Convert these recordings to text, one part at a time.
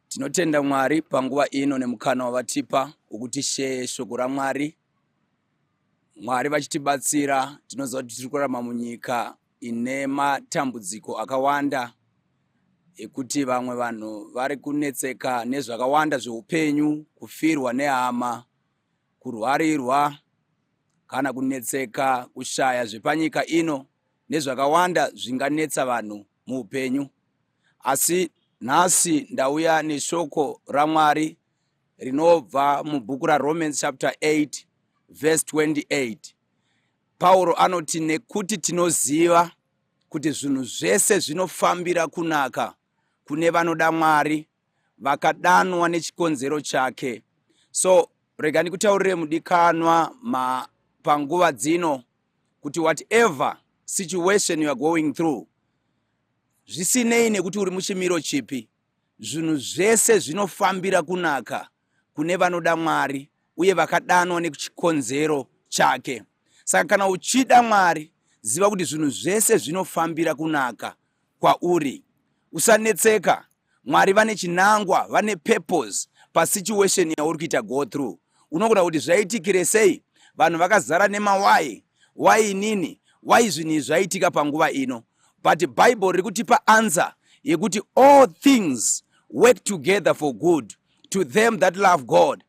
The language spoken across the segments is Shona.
Tinotenda Mwari panguva ino nemukana wavatipa wekuti sheye shoko raMwari. Mwari vachitibatsira, tinoziva kuti tiri kurarama munyika ine matambudziko akawanda ekuti vamwe vanhu vari kunetseka nezvakawanda zveupenyu, kufirwa nehama, kurwarirwa kana kunetseka kushaya zvepanyika ino nezvakawanda zvinganetsa vanhu muupenyu. Asi nhasi ndauya neshoko raMwari rinobva mubhuku raRomans chapter 8 verse 28. Pauro anoti nekuti tinoziva kuti zvinhu zvese zvinofambira kunaka kune vanoda Mwari vakadanwa nechikonzero chake. So rega ndikutaurire mudikanwa ma panguva dzino kuti whatever situation you are going through, zvisinei nekuti uri muchimiro chipi, zvinhu zvese zvinofambira kunaka kune vanoda Mwari uye vakadanwa nechikonzero chake. Saka kana uchida Mwari, ziva kuti zvinhu zvese zvinofambira kunaka kwauri. Usanetseka, Mwari vane chinangwa, vane purpose pasituation yauri kuita go through. Unogona kuti zvaitikire sei? Vanhu vakazara nemawai, why inini, why zvinhu izvi zvaitika panguva ino? But Bible riri kutipa answer yekuti all things work together for good to them that love God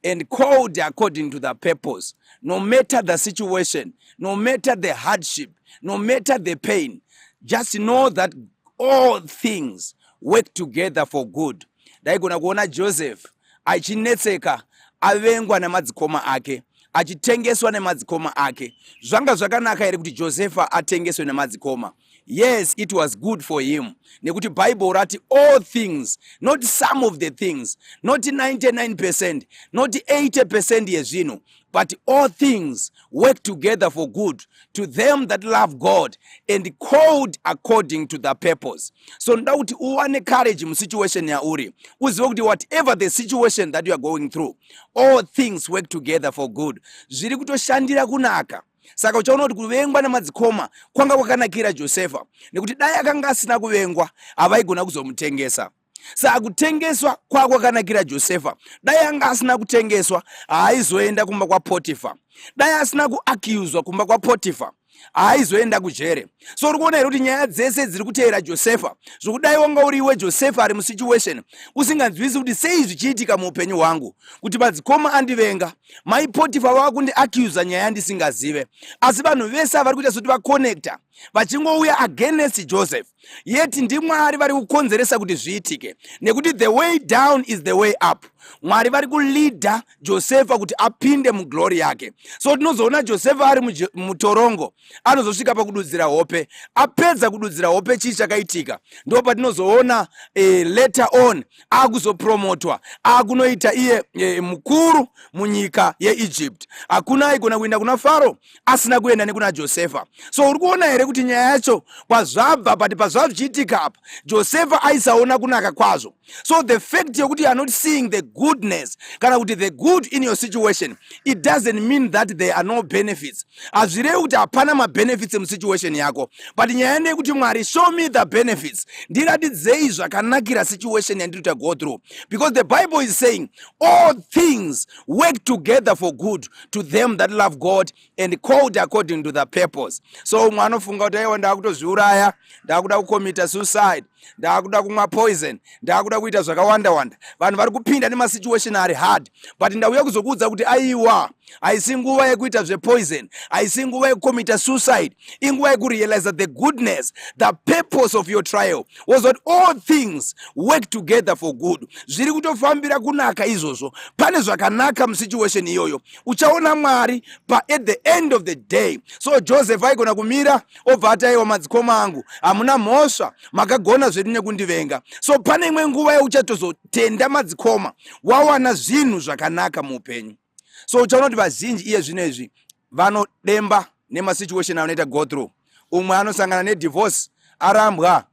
and called according to the purpose. No matter the situation, no matter the hardship, no matter the pain, just know that all things work together for good. Ndaigona kuona Joseph achinetseka, avengwa nemadzikoma ake, achitengeswa nemadzikoma ake. Zvanga zvakanaka here kuti Josefa atengeswe nemadzikoma? Yes, it was good for him, nekuti Bible rati all things, not some of the things, not 99%, not 80% yezvinhu, but all things work together for good to them that love God and called according to the purpose. So ndoda kuti uwane courage musituation yauri, uzive kuti whatever the situation that you are going through, all things work together for good. Zviri kutoshandira kunaka. Saka uchaona kuti kuvengwa nemadzikoma kwanga kwakanakira Josefa, nekuti dai akanga asina kuvengwa havaigona kuzomutengesa. Saka kutengeswa kwakwakanakira Josefa. Dai anga asina kutengeswa haaizoenda kumba kwaPotifa. Dai asina kuaccuswa kumba kwaPotifa haaizoenda kujere. So uri kuona here kuti nyaya dzese dziri kuteera Josefa, zvokudai wanga uri iwe Josefa ari musituation usinganzwisi kuti sei zvichiitika muupenyu hwangu, kuti madzikoma andivenga, mai Potifa vava kundiaccusa nyaya yandisingazive, asi vanhu vese avari kuita sekuti vaconnecta vachingouya against Joseph, yet ndiMwari vari kukonzeresa kuti zviitike, nekuti the way down is the way up. Mwari vari kuleada Josefa kuti apinde muglory yake. So tinozoona Josefa ari mutorongo, anozosvika pakududzira hope. Apedza kududzira hope, chii chakaitika? Ndo patinozoona later on akuzopromotwa, akunoita iye mukuru munyika yeEgypt. Hakuna aigona kuenda kuna Faro asina kuenda nekuna Josefa. So uri kuona here kuti nyaya yacho kwazvabva, but pazvazvichiitika apa Josefa aisaona kunaka kwazvo. So the fact yekuti you are not seeing the goodness kana kuti the good in your situation, it doesn't mean that there are no benefits. Hazvirevi kuti hapana mabenefits musituation yako, but nyaya ndeyekuti Mwari, show me the benefits, ndiratidzei zvakanakira situation yandiri kuita go through, because the Bible is saying all things work together for good to them that love God and called according to the purpose. So umwe anofunga kuti aiwa, ndakutozviuraya, ndakuda kucommita suicide, ndakuda kumwa poison, ndakuda kuita zvakawanda wanda. Vanhu vari kupinda nemasituation ari hard, but ndauya kuzokuudza kuti aiwa, haisi nguva yekuita zvepoison, haisi nguva yekucommita suicide. Inguva yekurealize the goodness, the purpose of your trial was that all things work together for good. Zviri kutofambira kunaka izvozvo. Pane zvakanaka musituation iyoyo, uchaona Mwari pa at the end of the day. So Joseph aigona kumira obva ati, aiwa madzikoma angu, hamuna mhosva, makagona zvedu nekundivenga. So pane imwe nguva yauchatozotenda madzikoma wawana zvinhu zvakanaka muupenyu. So uchaona kuti vazhinji iye zvino izvi vanodemba nemasituation avanoita go through. Umwe anosangana nedivorce, arambwa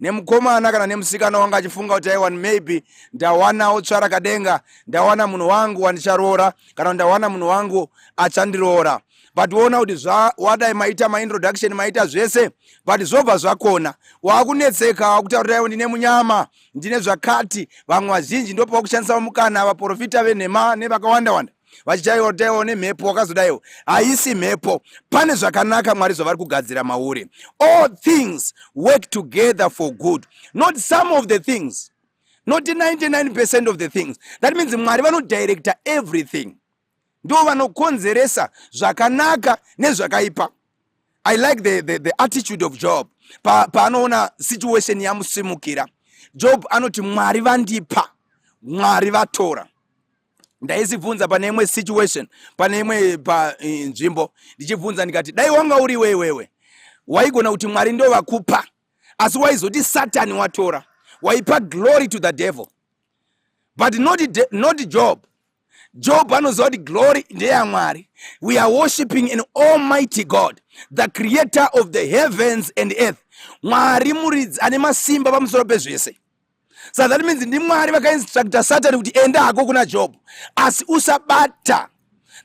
nemukomana kana nemusikana wanga achifunga kuti aiwa, maybe ndawanawo tsvarakadenga, ndawana munhu wangu wandicharoora, kana ndawana munhu wangu achandiroora. But woona kuti zvawadai maita maintroduction, maita zvese, but zvobva zvakona, waakunetseka, wakutaura iwo, "Ndine munyama, ndine zvakati." Vamwe vazhinji ndopawakushandisa mukana, vaprofita venhema nevakawanda wanda vachichaiwa kutaiwa nemhepo, wakazodaiwo. Haisi mhepo, pane zvakanaka Mwari zvavari kugadzira mauri. All things work together for good, not some of the things, not 99% of the things. That means Mwari vanodirecta everything, ndo vanokonzeresa zvakanaka nezvakaipa. I like the attitude of Job. Paanoona pa situation yamusimukira, Job anoti, "Mwari vandipa, Mwari vatora." Ndaisibvunza pane imwe situation, pane imwe panzvimbo, ndichibvunza ndikati, "Dai wanga uri iwewewe, waigona kuti Mwari ndo vakupa, asi waizoti Satani watora?" Waipa glory to the devil, but not Job. Job anoziva kuti glory ndeyaMwari. We are worshiping an almighty God, the creator of the heavens and earth. Mwari muridzi ane masimba pamusoro pezvese. So that means ndiMwari vakainstructa Satani kuti, "Enda hako kuna Job, asi usabata."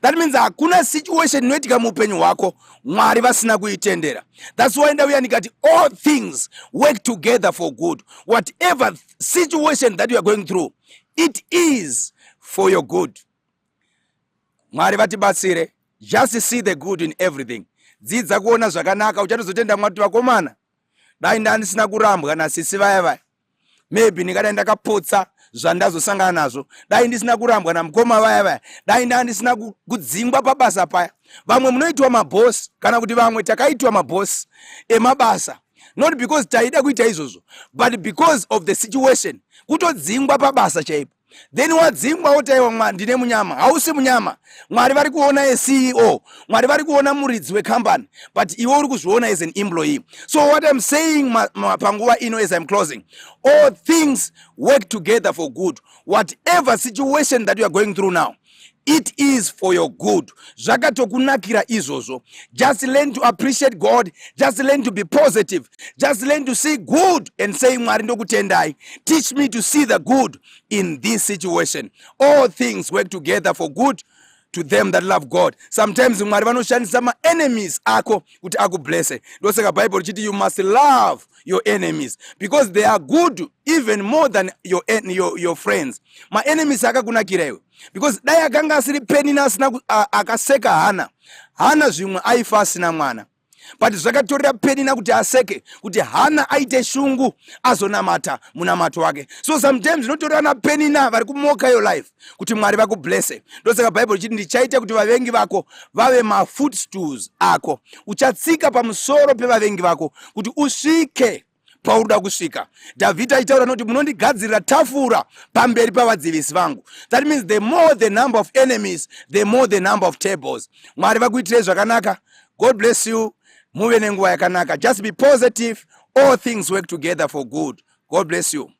That means hakuna situation inoitika muupenyu hwako Mwari vasina kuitendera. That's why ndauya ndikati all things work together for good. Whatever situation that you are going through, it is for your good. Mwari vatibatsire. Just see the good in everything. Dzidza kuona zvakanaka. Uchatozotenda Mwari kuti, "Vakomana, dai ndandisina kurambwa nasisi vaya vaya, maybe ndingadai ndakapotsa zvandazosangana nazvo. Dai ndisina kurambwa namukoma vaya vaya, dai ndaa ndisina kudzingwa pabasa paya." Vamwe munoitwa mabhosi, kana kuti vamwe takaitwa mabhosi emabasa, not because taida kuita izvozvo, but because of the situation. Kutodzingwa pabasa chaipo, then wadzingwa wotaiwa, "Ndine munyama." Hausi munyama. Mwari vari kuona aCEO, Mwari vari kuona muridzi wekambani, but iwe uri kuzviona as an employee. So what I'm saying panguva ino, as I'm closing, all things work together for good. Whatever situation that you are going through now, it is for your good. Zvakatokunakira izvozvo. Just learn to appreciate God. Just learn to be positive. Just learn to see good and say, "Mwari, ndokutendai. Teach me to see the good in this situation." All things work together for good to them that love God. Sometimes Mwari vanoshandisa maenemies ako kuti akublesse. Ndosaka Bhaibheri richiti you must love your enemies, because they are good even more than your friends. Maenemies akakunakira iwe, because dai akanga asiri Penina asina akaseka Hana, Hana zvimwe aifa asina mwana. But zvakatorera Penina kuti aseke kuti Hana aite shungu, azonamata munamato wake. So sometimes zvinotorera naPenina vari kumocka your life kuti Mwari vakublesse. Ndosaka Bhaibheri richiti, "Ndichaita kuti vavengi vako vave mafootstools ako." Uchatsika pamusoro pevavengi vako kuti usvike paunoda kusvika. Dhavhidhi achitaura noti, "Munondigadzirira tafura pamberi pavadzivisi vangu." That means the more the number of enemies, the more the number of tables. Mwari vakuitirei zvakanaka. God bless you. Muve nenguva yakanaka. Just be positive. All things work together for good. God bless you.